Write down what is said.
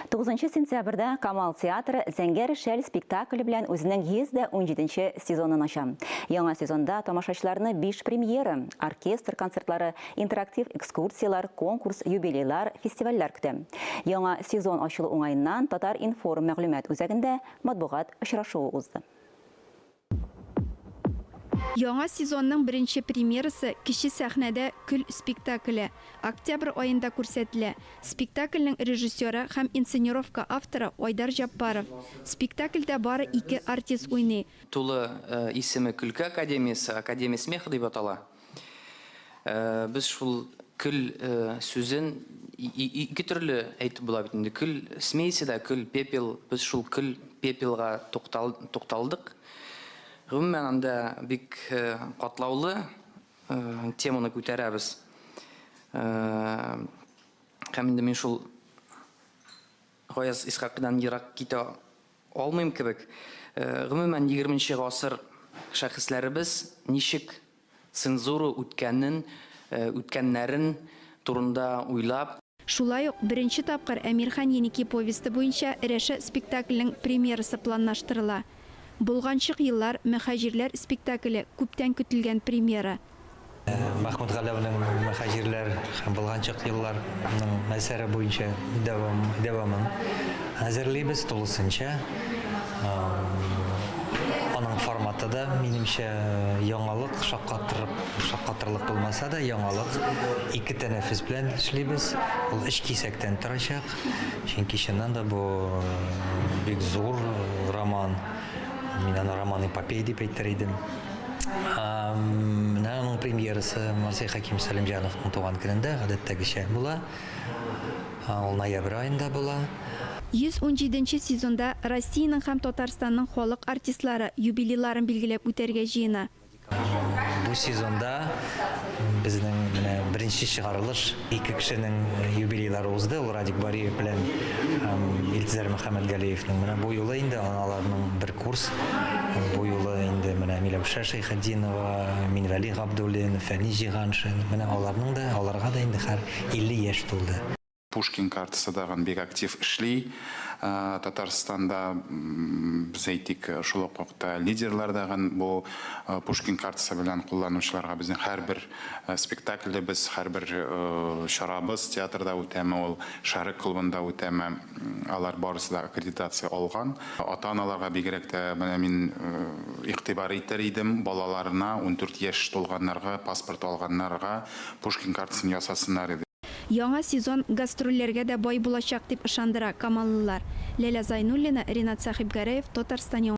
9 сентябрьдә Камал театры Зәңгәр шәл спектакле белән үзенең 117 нче сезонын ача. Яңа сезонда тамашачыларны биш премьера, оркестр концертлары, интерактив экскурсияләр, конкурс, юбилейлар, фестивальләр көтә. Яңа сезон ачылу уңаеннан Татар-информ мәгълүмат үзәгендә матбугат очрашуы узды. Яңа сезонның беренче премьерасы кече сәхнәдә Көл спектакле октябрь аенда күрсәтелә. Спектакльнең режиссеры һәм инсценировка авторы Айдар Җаббаров. Спектакльдә бары ике артист уйный. Тулы исеме Көлке академиясе, Академия смеха дип атала. Без шул көл сүзен ике төрле әйтеп була бит инде. Көл смеси да, көл пепел. Без шул көл пепелга тукталдык. Гомумән, анда бик катлаулы теманы күтәрәбез. Һәм инде мин шул Гаяз Исхакыйдан ерак китә алмыйм кебек. Гомумән, егерменче гасыр шәхесләребез ничек цензура үткәнен, үткәннәрен турында уйлап. Шулай ук беренче тапкыр Әмирхан Еники повесте буенча Рәшә спектакленең премьерасы планлаштырыла. Болганчык еллар, мөһаҗирләр спектакле күптән көтелгән премьера. Мәхмүт Галәүнең Мөһаҗирләр һәм Болганчык еллар ның әсәре буенча дәвам, дәвамын әзерлибез тулысынча. Аның форматы да, минемчә, яңалык, шаккатырып, шаккатырлык булмаса да, яңалык. Ике тәнәфес белән эшлибез. Ул өч кисәктән торачак. Чөнки чыннан да бу бик зур роман. Мин аны роман-эпопея дип әйтер идем. Менә аның премьерасы Марсель Хәким Сәлимҗановның туган көнендә гадәттәгечә була. Ул ноябрь аенда була. 117 нче сезонда Россиянең һәм Татарстанның халык артистлары юбилейларын билгеләп үтәргә җыена. Бу сезонда безнең менә беренче чыгарылыш ике кешенең юбилейлары узды. Ул Радик Бариев белән Илтизар Мөхәммәтгалиевнең. Менә бу юлы инде аларның бер курс. Бу юлы инде менә Миләүшә Шәйхетдинова, Минвәли Габдуллин, Фәнис Җиһаншин. Менә аларның да, аларга да инде хәр 50 яшь тулды. Пушкин картасы тагын бик актив эшли. Татарстанда, без әйтик, шул ук вакытта лидерлар тагын бу Пушкин картасы белән кулланучыларга безнең һәрбер спектаклебез, һәрбер чарабыз театрда үтәме ул, Шәрык клубында үтәме, алар барысы да аккредитация алган. Ата-аналарга бигрәк тә менә мин игътибар итәр идем, балаларына, 14 яшь тулганнарга, паспорт алганнарга Пушкин картасын ясасыннар иде. Яңа сезон гастрольләргә дә бай булачак, дип ышандыра камаллылар. Ләлә Зайнуллина, Ринат Сәхибгәрәев, Татарстан яңалыклары.